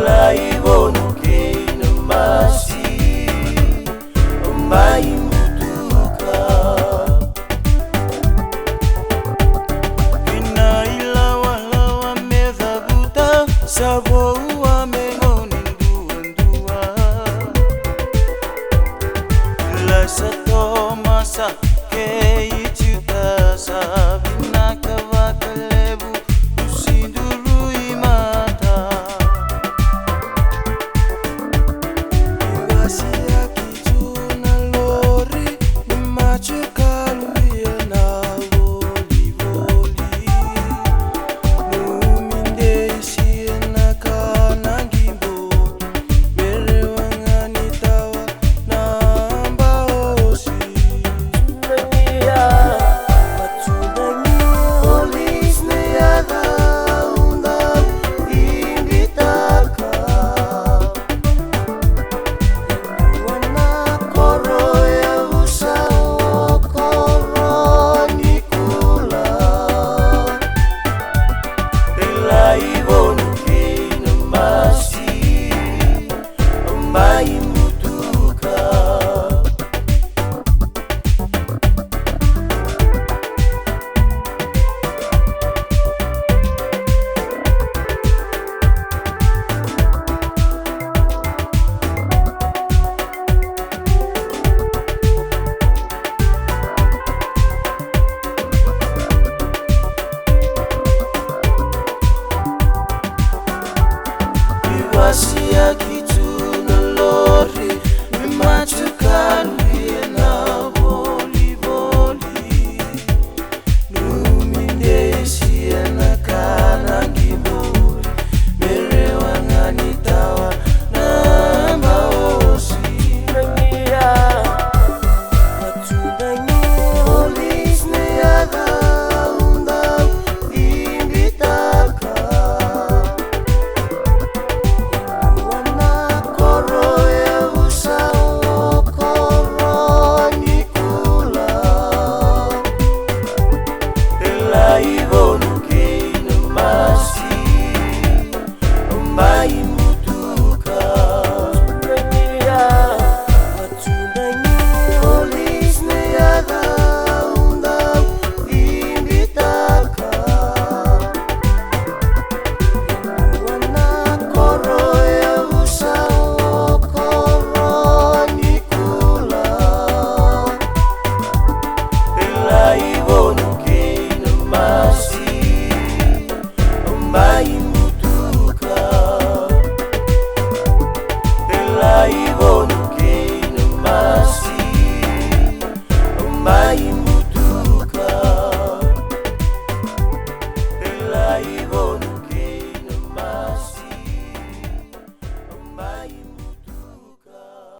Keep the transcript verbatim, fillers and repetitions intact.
Lai Vonu kei na masi mai Butuka. Kei na ilawalawa me cavuta, sa voua me gauna duadua. Lasa Tomasa kei Jutasa, vinaka vakalevu, usiduru i mata. Ni wasiyaki tu na lori, ni macu kaluya na volivoli. Numi dei sia na ka na qibo, me rewa ga ni tawa na baosi. Tunagia, tunagia, olis ne yaga unda ibitaka. Wana koro ya vusa o koro ni kula. Ilai Vonu kei na masi mai Butuka. Ni wasiyaki